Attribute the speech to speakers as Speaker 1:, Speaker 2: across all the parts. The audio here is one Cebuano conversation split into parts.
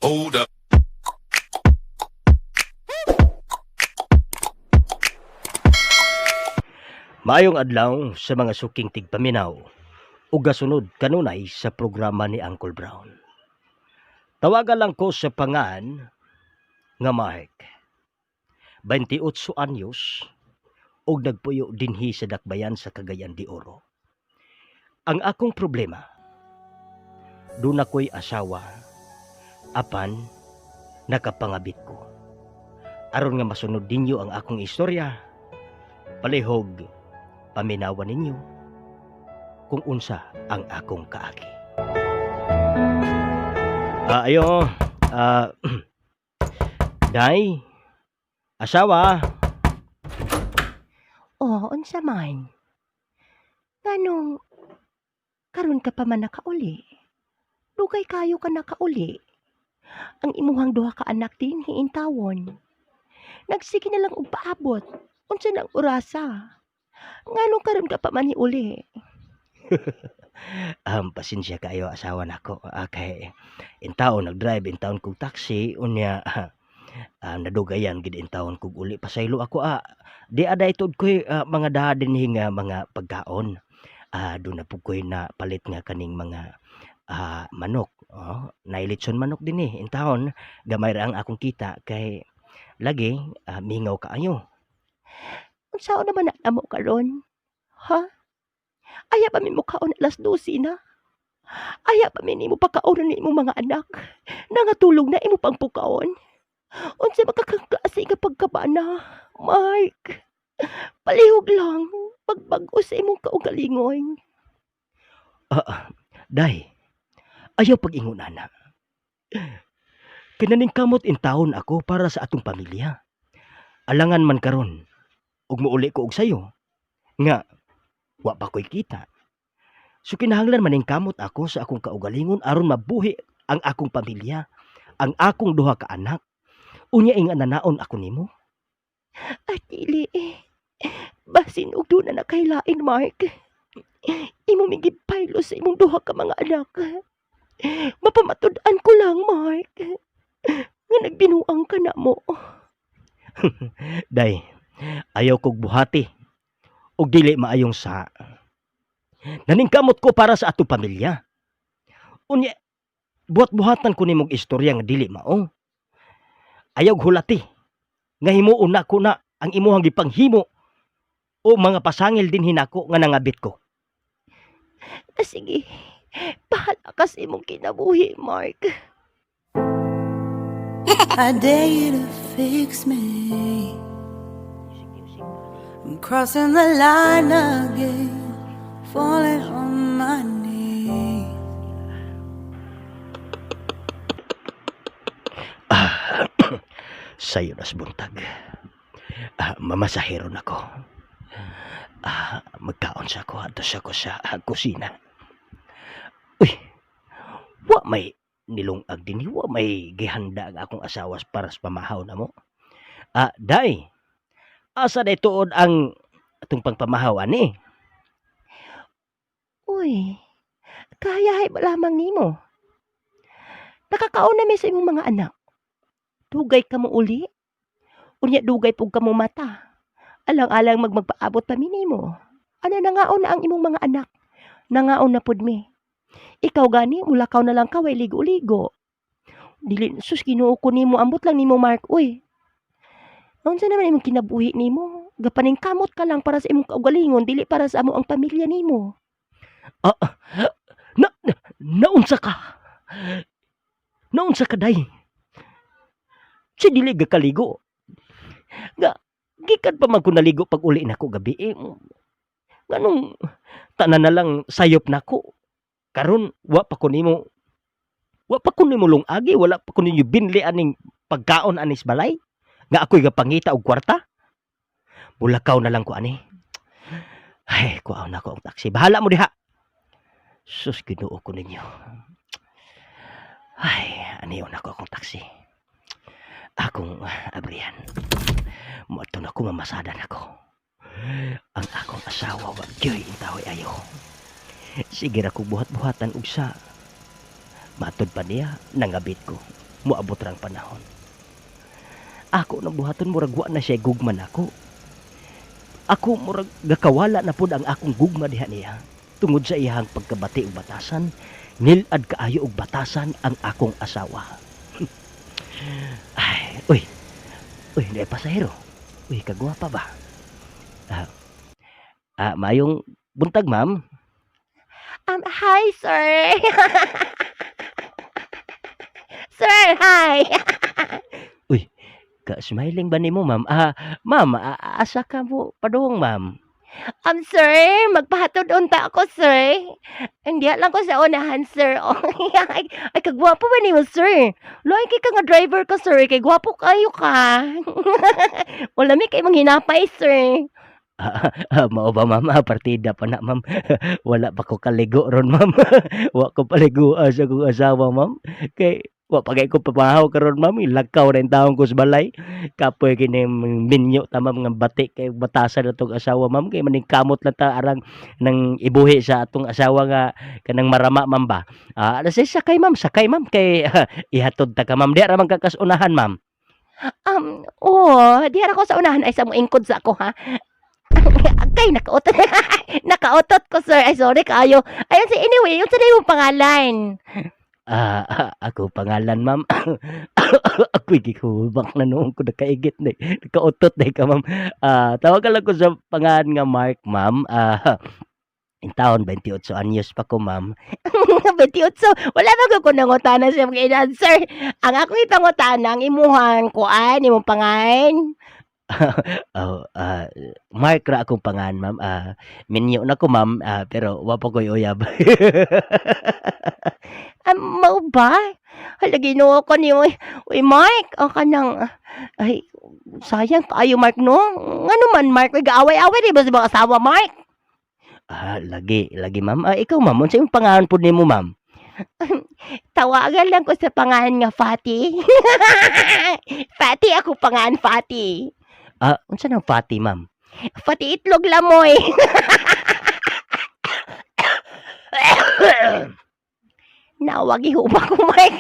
Speaker 1: Hold up.
Speaker 2: Maayong adlaw sa mga suking tigpaminaw ug gasunod kanunay sa programa ni Uncle Brown. Tawagan lang ko sa pangan nga Mark. 28 anyos ug nagpuyo dinhi sa Dakbayan sa Cagayan de Oro. Ang akong problema, doon ako'y asawa, apan nakapangabit ko. Aron nga masunod ninyo ang akong istorya, palihog paminawan ninyo kung unsa ang akong kaagi. Ayo, Day, asawa.
Speaker 3: Oh, unsa man? Nganong karon ka pa man nakauli? Dugay kayo ka nakauli. Ang imuhang duha ka anak dinhi intawon. Nagsige na lang og paabot. Unsa nang orasa? Nganong karon ka pa man niuli?
Speaker 2: Pasensya kayo asawa nako. Kay intaon nag-drive intaon kog taxi unya nadugayan gid intaon kog uli, pasaylo ako. Di aday tud koy mga daha dinhi nga mga pagkaon. Doon na pud koy na palit nga kaning mga manok. Oh, nailitson manok dinhi intaon, gamay ra ang akong kita kay lagi mingaw kaayo.
Speaker 3: Unsaon naman na namo karon? Ha? Aya pa mi mukaon alas 12 na. Aya pa mi nimo pakaonon ni imong mga anak. Nangatulog na imo pang pukaon. Unsa ba ka kang klase nga pagkabana? Mark, palihog lang pagbag-o sa imong kaugalingon.
Speaker 2: Day, ayaw pag-ingon ana. Kinaningkamot intawon ako para sa atong pamilya. Alangan man karon ug muuli ko og sayo nga wa pa ko'y kita. So kinahanglan maningkamot ako sa akong kaugalingon aron mabuhi ang akong pamilya, ang akong duha ka anak. Unya inga nanaon ako nimo.
Speaker 3: At dili eh. Basin og doon na nakailain, Mark. Imo mi gipaylo sa imong duha ka mga anak. Mapamatud-an ko lang, Mark, nga nagbinuang ka na mo.
Speaker 2: Day, ayaw kog buhati og dili maayong sa. Naningkamot ko para sa atong pamilya. Unya, buhat-buhatan ko nimog istorya nga dili mao. Ayaw hulati nga himuon na ko na ang imuhang gipanghimo o mga pasangil din hinako nga nangabit ko.
Speaker 3: Sige, bahala ka sa imong kinabuhi, Mark.
Speaker 4: I dare you to fix me. I'm crossing the line again, falling on my knees.
Speaker 2: Sayo nas buntag. Mamasahero na ko. Magkaon sa ko adto sa ko sa kusina. Uy, wa may nilungag dinhi, wa may gihanda ang akong asawa para sa pamahaw na mo. Day, asa day tuod ang atong pangpamahaw ani?
Speaker 3: Uy, kahayahay ba lamang nimo? Nakakaon na mi sa imong mga anak. Dugay ka mo uli. Unya dugay pug ka mo mata. Alang-alang magmagpaabot pa mi nimo. Ano nangaon na ang imong mga anak? Nangaon na pud mi. Ikaw gani mulakaw na lang ka way ligo-ligo. Dili sus Ginoo ko nimo, ambot lang nimo Mark uy. Unsa naman imong kinabuhi nimo? Gapaningkamot ka lang para sa imong kaugalingon, dili para sa amo ang pamilya nimo.
Speaker 2: Naunsa ka? Naunsa ka day? Si dili ga kaligo. Nga gikan pa man ko naligo pag uli nako gabi eh. Nganong tanan na lang sayop nako. Karon wa pa ko nimo, wa pa ko nimo lungagi, wala pa ko ninyo binli aning pagkaon anis balay. Nga ako'y gapangita og kwarta. Mulakaw na lang ko ani. Ay, kuhaon na ko ang taxi. Bahala mo diha. Sus, Ginoo ko ninyo. Ay, aniyon ako akong taxi. Akong abrihan. Muadto na ko, mamasadan ako. Ang akong asawa wa gyoy intahoy ayo. Sige ra ko buhat-buhatan og sa. Matod pa niya, nangabit ko. Moabot ra ang panahon. Ako nang buhaton, murag wa na siya gugma nako. Ako murag gakawala na pud ang akong gugma diha niya. Tungod sa iyang pagkabati og batasan, nilad kaayo og batasan ang akong asawa. Ay, uy. Uy, naay pasahero. Uy, kagwapa ba? Maayong buntag, ma'am.
Speaker 3: Hi, sir. Sir, hi.
Speaker 2: Uy, ka-smiling ba nimo, ma'am? Ma'am, asa ka mo padung, ma'am?
Speaker 3: Sir, magpahatod unta ako, sir. Hindi lang ko sa unahan, sir. Oh, ay, ay, kagwapo ba nimo, sir? Lahi kay ka nga driver ka, sir. Kay gwapo kayo ka. Wala mi kay manghinapay, sir.
Speaker 2: Mao ba, ma'am? Partida pa na, ma'am. Wala pa ko kaligo ron, ma'am. Wa ko paligo sa akong asawa, ma'am. Kay wa pa kay ko papahaw karon, ma'am. Ilakaw na intawon ko sa balay. Kapoy kini minyo ta, ma'am, nga bati kay batasan atong asawa, ma'am. Kay maningkamot lang ta arang nang ibuhi sa atong asawa nga kanang marama, ma'am ba. Sakay, ma'am, sakay, ma'am, kay ihatod ta ka, ma'am. Di ra man ka kasunahan, ma'am.
Speaker 3: Oh, di ra ko sa unahan ay sa mo ingkod sa ako, ha. Kay nakautot. Nakautot ko, sir. Ay, sorry kaayo. Ayun, si anyway, unsa na imong pangalan?
Speaker 2: Ako pangalan, ma'am. Ako'y gihubak na noon ko nakaigit na nakautot na ka, ma'am. Tawagan lang ko sa pangalan nga Mark, ma'am. In taon 28 anyos pa ko, ma'am.
Speaker 3: 28. Wala ba ko nangutana sa mga edad, sir? Ang akong ipangutana ang imuhang kuan, imong pangalan.
Speaker 2: Oh, Mark ra akong pangalan, ma'am. Minyo na ko, ma'am, pero wa pa ko'y uyab.
Speaker 3: Mao ba? Hala, Ginoo ko ni uy. Uy, Mark, ang kanang ay sayang kaayo, Mark, no? Ngano man, Mark, uy, gaaway-away di ba sa mga asawa, Mark?
Speaker 2: Lagi, lagi, ma'am. Ikaw, ma'am, unsa imong pangalan pud nimo, ma'am?
Speaker 3: Tawagan lang ko sa pangalan nga Fati. Fati ako pangalan, Fati.
Speaker 2: Unsa nang Fati, ma'am?
Speaker 3: Fati itlog lamoy. Nawag ihuba ko, Mark.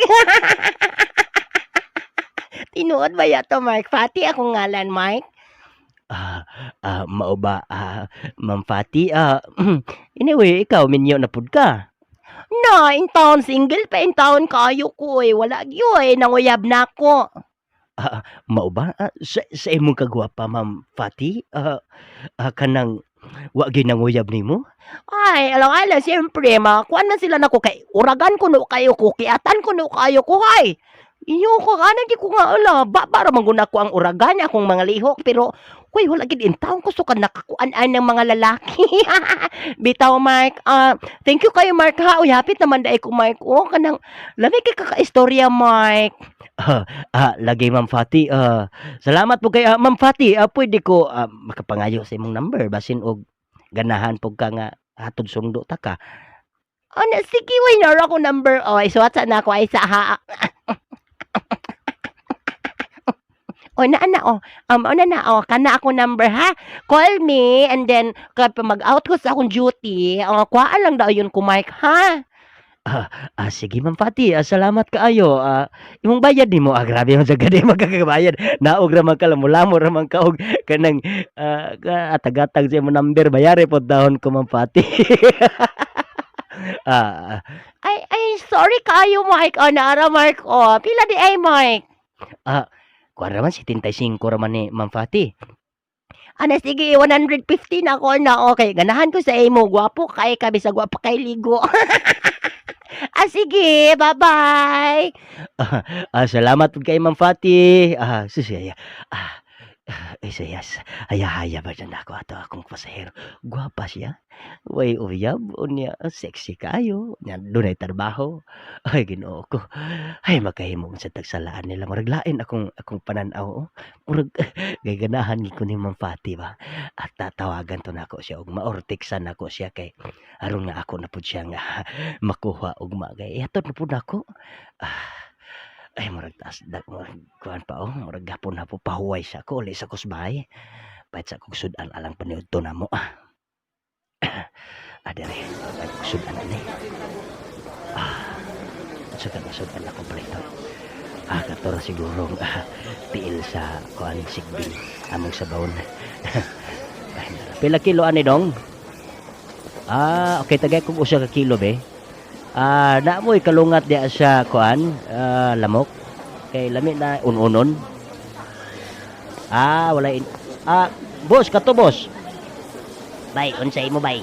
Speaker 3: Tinuod ba yato, Mark? Fati akong ngalan, Mark.
Speaker 2: Mao ba, Ma'am Fati? Anyway, ikaw minyo na pud ka.
Speaker 3: Na, in town, single pa in town kayo ko eh. Wala gyud eh, nanguyab na ako.
Speaker 2: Mao ba? Sa imong kagwapa, Ma'am Fati? Kanang wa gyud nanguyab nimo?
Speaker 3: Ay, alang-alang, siyempre, makakuan man sila nako kay uragan ko no kayo ko, kiatan ko no kayo ko, hay. Inyo ko, ana, di ko nga ala, ba, para man guna ko ang uragan, akong mga lihok, pero, uy, wala gid in town ko, suka nakakuan-an ng mga lalaki. Bitaw, Mark, thank you kayo, Mark, ha, uy, hapit naman dai ko, Mark, oh, kanang, lami kay kaka-istorya, Mark.
Speaker 2: Lagi, Ma'am Fati. Salamat po kay Ma'am Fati. Pwede ko makapangayo sa imong number basin og ganahan pug ka nga hatod sundo ta ka.
Speaker 3: Ano, sige, uy, nara ko number, oh, isuwat sa na ako, ay sa ha. O na na oh. Ona na oh, kana ako number ha. Call me and then kapag mag-out ko sa akong duty, oh, kuhaan lang daw yun ko, Mark, ha.
Speaker 2: Sige, Ma'am Fati, salamat kaayo. Imong bayad nimo, grabe man sa gani magkakabayad. Naog ra man ka, lamo-lamo ra man ka og kanang atagatag sa imong number, bayari pod dahon ko, Ma'am Fati.
Speaker 3: Ay, ay, sorry kaayo, Mark. O, naara, Mark. O, pila di ay, Mark?
Speaker 2: Kuan ra man 75 ra man ni Ma'am Fati.
Speaker 3: Ana, sige, 150 na ako na. Okay, ganahan ko sa imo. Gwapo kay ka, bisag wa pa kay ligo. Sige, bye-bye.
Speaker 2: Salamat pud kay Ma'am Fati. Susaya. Isayas. Haya-haya ba dyan ako ato akong pasahero. Gwapa siya. Way uyab unya sexy kayo. Nya dunay trabaho. Ay, Ginoo ko. Ay, makahimo sa tagsalaan nila. Murag lain akong panan-aw. Oh. Murag gaganahan gid ko ni Ma'am Fati ba. At tatawagan to nako siya og maortiksan nako siya kay aron nga ako na pud siya nga makuha ugma kay ihatod na pud nako. Ay, murag taas dag murag kuan pa oh, murag gapon na po pahuway sa ko uli sa kusbay. Pahit sa kog sudan alang paniudto namo. Dere, ay kog sudan ani. Unsa ka sudan ako palito. Kato ra siguro tiil sa kuan, sigbin among sabawon. Pila kilo ani, dong? Okay, tagay kog usa ka kilo be. Na mo'y kalungat diya sa kuan, lamok. Kay lami na un-unon. Wala in. Boss, kato, boss.
Speaker 3: Bay, unsa imo, bay?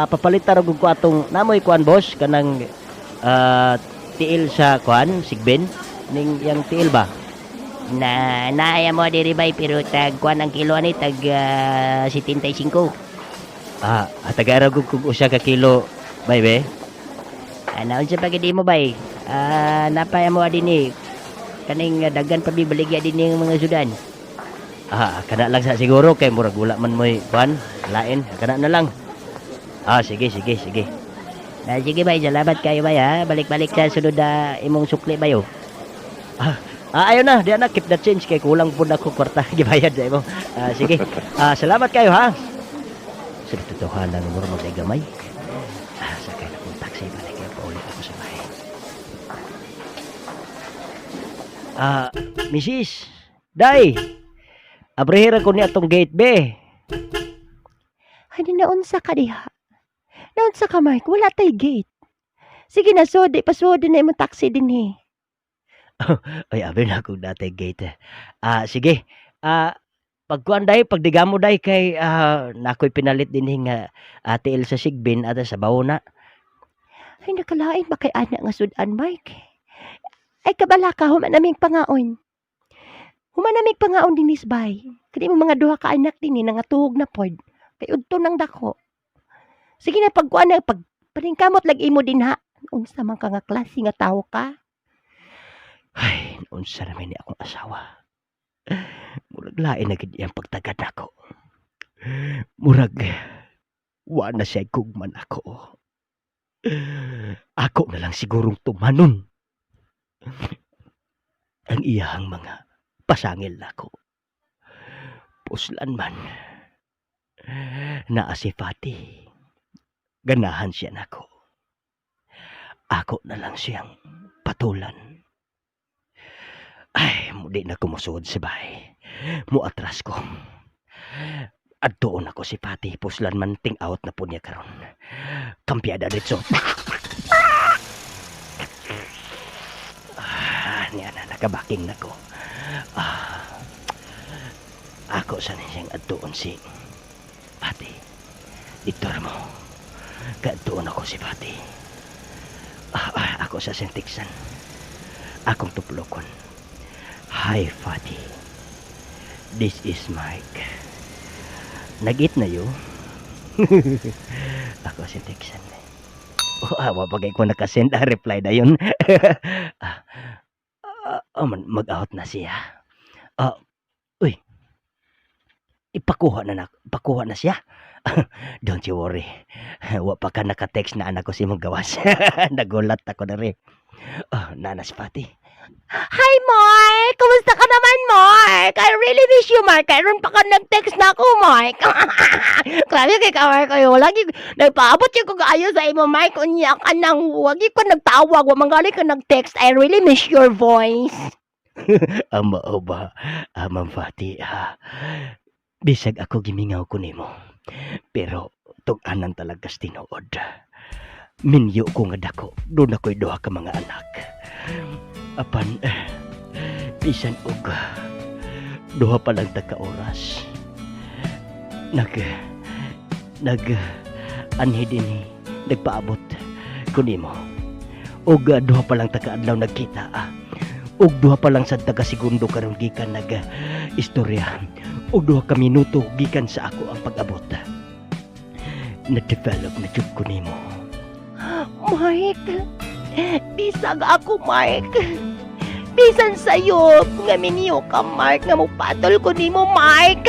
Speaker 2: Papalit ra gud ko atong namoy kuan, boss, kanang tiil sa kuan, sigbin ning yang tiil ba?
Speaker 3: Na naaya mo diri, bay, pero tag kuan ang kilo ani, tag 75.
Speaker 2: Tagay ra gud kog usa ka kilo, bay be.
Speaker 3: Naunsa pa gid mo, bay? Napaya mo dinhi kaning daghan pa bibaligya dinhi ng mga sudan.
Speaker 2: Kana lang sa siguro kay murag wala man mo'y kuan, lain, kana na lang. Sige, sige, sige.
Speaker 3: Sige bay, salamat kayo, bay, ha. Balik-balik sa sunod na imong sukli, bay, oh.
Speaker 2: Ayo na, di na, keep the change kay kulang pud ako kwarta gibayad sa imo. Sige. Salamat kayo ha. Sa totohanan mo mag gamay. Sakay na kong taxi, balik kay pauli ako sa bahay. Mrs. Day. Abrehira ko ni atong gate be.
Speaker 3: Ay, naunsa ka diha? Naunsa ka, Mark? Wala tay gate. Sige na, sodi, pasodi na imong taxi dinhi.
Speaker 2: Ay, abi na akong natay gate. Sige. Pagkuan day, pagdigamo day kay nakoy pinalit dinhi nga tiil sa sigbin at sa bawna.
Speaker 3: Ay, nakalain ba kay ana nga sudan, Mark? Ay, kabala ka, human naming pangaon. Human naming pangaon dinis, bay. Kadi mo mga duha ka anak dinhi nangatuhog na pod. Kay udto nang dako. Sige na, pagkuan na, pag paningkamot lag imo din ha. Unsa man ka nga klase nga tawo ka?
Speaker 2: Ay, unsa naman ni akong asawa. Murag lain na gid iyang pagtagad nako. Murag wa na siya gugman ako. Ako na lang sigurong tumanon ang iyahang mga pasangil nako. Puslan man. Naa si Fati. Ganahan siya nako. Ako na lang siyang patulan. Ay, mudi na ko mosuod sa bahay. Muatras ko. Adtuon ako si Fati. Puslan man ting out na po niya karon. Kampyada dito. Niya na nakabaking na ko. Ako sa siyang adtuon si Fati. Dito mo. Kaadtuon ako si Fati. Ako sa siyang tiksan. Akong tuplokon. Hi, Fati. This is Mike. Nag-eat na yo? Ako si Texan. Oh, awa pa kay ko nakasend ang reply na yun. Oh, mag-out na siya. Uy. Ipakuha na, na pakuha na siya. Don't you worry. Wa pa ka naka-text na anak ko si mong gawas. Nagulat ako na rin. Oh, nanas Fati.
Speaker 3: Hi, Mark! Kumusta ka naman, Mark? I really miss you, Mark. Karon pa ka nag-text na ako, Mark. Grabe kay ka, Mark. Ay, wala gyud nagpaabot yung kog ayo sa imo, Mark. Unya ka nang wag ko nagtawag, wa man gali ka nag-text. I really miss your voice.
Speaker 2: Mao ba, Ma'am Fati, bisag ako gimingaw ko nimo. Pero tug-anan talaga sa tinuod. Minyo ko nga dako, doon ako'y duha ka mga anak. Apan, bisan og duha pa lang ta ka oras. Nag, anhi dinhi, nagpaabot ko nimo. Og duha pa lang ta ka adlaw nagkita. Og duha pa lang sad ta ka segundo karon gikan nag istorya. Og duha ka minuto gikan sa ako ang pag-abot. Na-develop na jud ko nimo.
Speaker 3: Mark, bisag ako, Mark. Bisan sa'yo, nga minyo ka, Mark, nga mupatol ko nimo, Mark.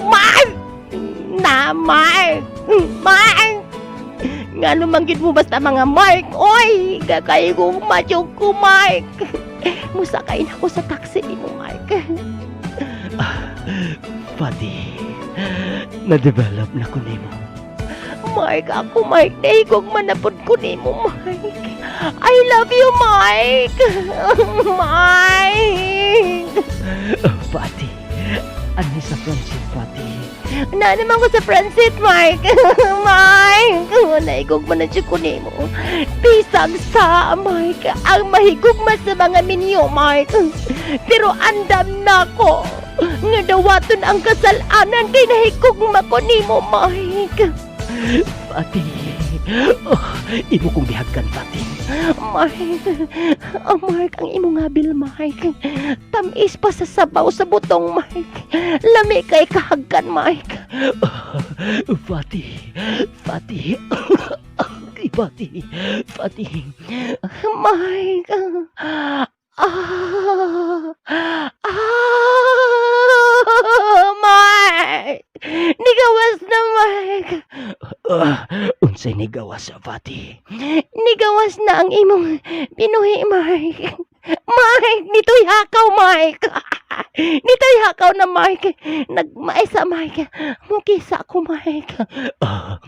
Speaker 3: Mark! Na, Mark! Mark! Nga lumanggit mo basta mga Mark, oy! Kakay ko, matyog ko, Mark. Musakay na ako sa taxi nimo, Mark.
Speaker 2: Fati, na-develop na ko nimo.
Speaker 3: Mark, ako, Mark, nahigog manapod ko nimo, Mark. I love you, Mike. Mike.
Speaker 2: Pati, anhi sa front seat, Pati.
Speaker 3: Naa naman ko sa front seat, Mike. Mike, nahigugma na jud ko nimo. Bisag sa, Mike, ang mahigugma sa mga minyo, Mike. Pero andam na ko nga dawaton ang kasalanan kay nahigugma ko nimo, Mike.
Speaker 2: Pati, oh, imo kong gihagkan, Pati.
Speaker 3: Mike, oh Mike, ang imong abil, Mike. Tamis pa sa sabaw sa butong, Mike. Lami kay kahagkan, Mike.
Speaker 2: Oh, Pati, Pati, Pati, Pati.
Speaker 3: Mike. Ah, ah, Mike. Nigawas na, Mike.
Speaker 2: Ah, unsay nigawas sa, Pati?
Speaker 3: Nigawas na ang imong binuhi, Mike. Mike, nito'y hakaw, Mike. Nito'y hakaw na, Mike. Nagmaisa, Mike. Mukisa ko, Mike.
Speaker 2: Ah,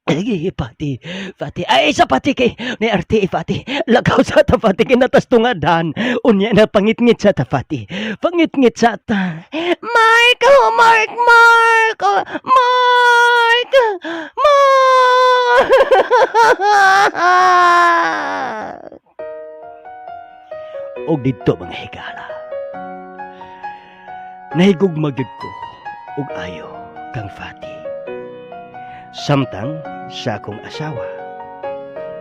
Speaker 2: ay, Pati, Pati, ay, sa Pati kay, ni RT, Pati, lakaw sa ta, Pati, kinatas tungadan, unya na pangitngit sa ta, Pati, pangitngit sa ta.
Speaker 3: Mike, oh, Mark, Mark, oh, Mark, Mark.
Speaker 2: Og didto, mga higala, nahigugma gyud ko og ayo kang Fati. Samtang sa akong asawa,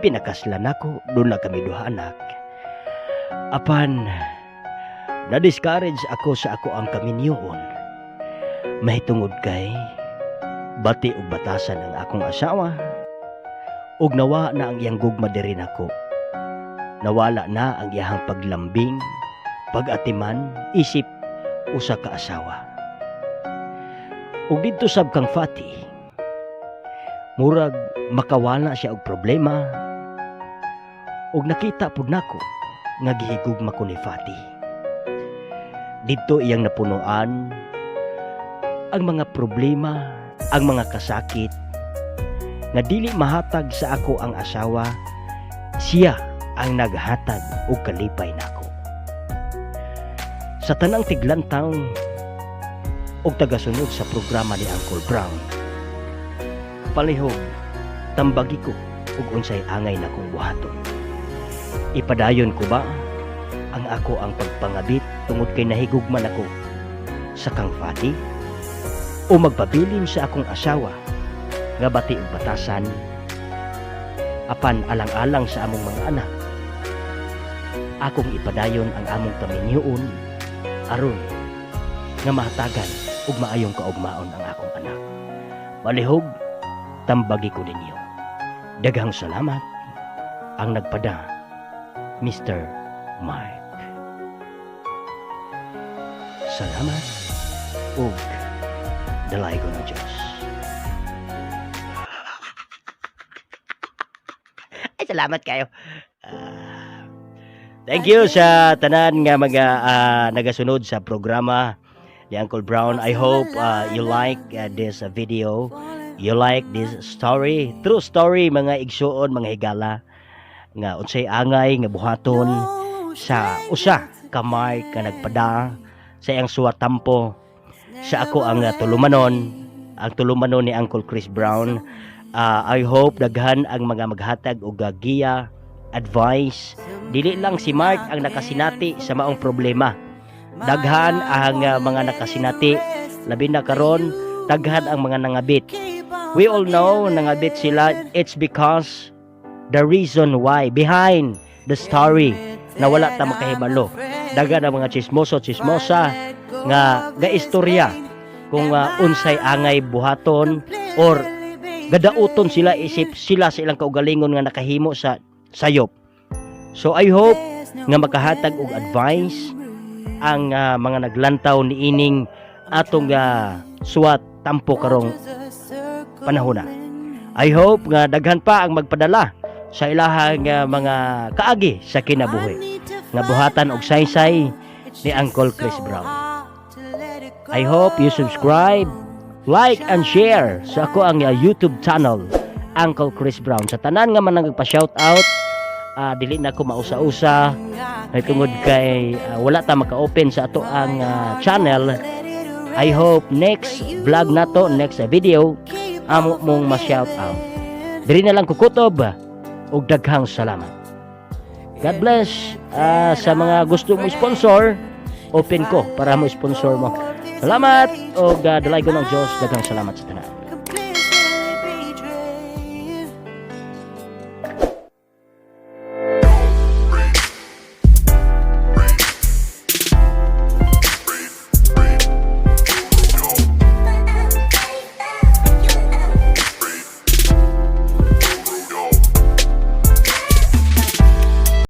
Speaker 2: pinakaslan ako, duna kami duha anak. Apan, na-discourage ako sa ako ang kaminyoon. Mahitungod kay bati og batasan ang akong asawa ug nawa na ang iyang gugma diri nako. Nawala na ang iyahang paglambing, pag-atiman, isip usa ka asawa. Ug didto sab kang Fati, murag makawala siya og problema ug nakita pud nako nga gihigugma ko ni Fati. Didto iyang napunoan ang mga problema, ang mga kasakit nga dili mahatag sa ako ang asawa, siya ang naghatag og kalipay nako. Sa tanang tiglantaw og tagasunod sa programa ni Uncle Brown, palihog tambagi ko og unsay angay nakong buhaton. Ipadayon ko ba ang ako ang pagpangabit tungod kay nahigugman ako sa kang Fati, o magpabilin sa akong asawa nga bati og batasan apan alang-alang sa among mga anak, akong ipadayon ang among kaminyoon aron nga mahatagan ug maayong kaugmaon ang akong anak? Palihog tambagi ko ninyo. Daghang salamat, ang nagpada, Mr. Mark. Salamat ug dalaygon ng Diyos. Ay, salamat kayo. Ah, thank you sa tanan nga mga nagasunod sa programa ni Uncle Brown. I hope you like this video. You like this story. True story, mga igsuon, mga higala, nga unsay angay nga buhaton sa usa ka Mark nga nagpada sa iyang suwatampo sa ako ang tulumanon, ang tulumanon ni Uncle Chris Brown. I hope daghan ang mga maghatag og giya, advice. Dili lang si Mark ang nakasinati sa maong problema. Daghan ang mga nakasinati, labi na karon daghan ang mga nangabit. We all know nangabit sila. It's because the reason why behind the story na wala ta makahibalo. Daghan ang mga chismoso, chismosa nga gaistorya kung unsay angay buhaton or gadauton sila isip sila sa ilang kaugalingon nga nakahimo sa sayop. So I hope nga makahatag og advice ang mga naglantaw niining atong suwat tampo karong panahona. I hope nga daghan pa ang magpadala sa ilahang mga kaagi sa kinabuhi nga buhatan og saysay ni Uncle Chris Brown. I hope you subscribe, like and share sa ako ang YouTube channel, Uncle Chris Brown. Sa tanan nga man nagpa-shout out, Dili na ko mausa-usa ay tungod kay wala ta maka-open sa ato ang channel. I hope next vlog nato, next video, amo mong ma-shout out. Diri na lang kukutob ug daghang salamat. God bless. Sa mga gusto mo sponsor, open ko para mo sponsor mo. Salamat og dalaygon ng Diyos. Daghang salamat sa tanan.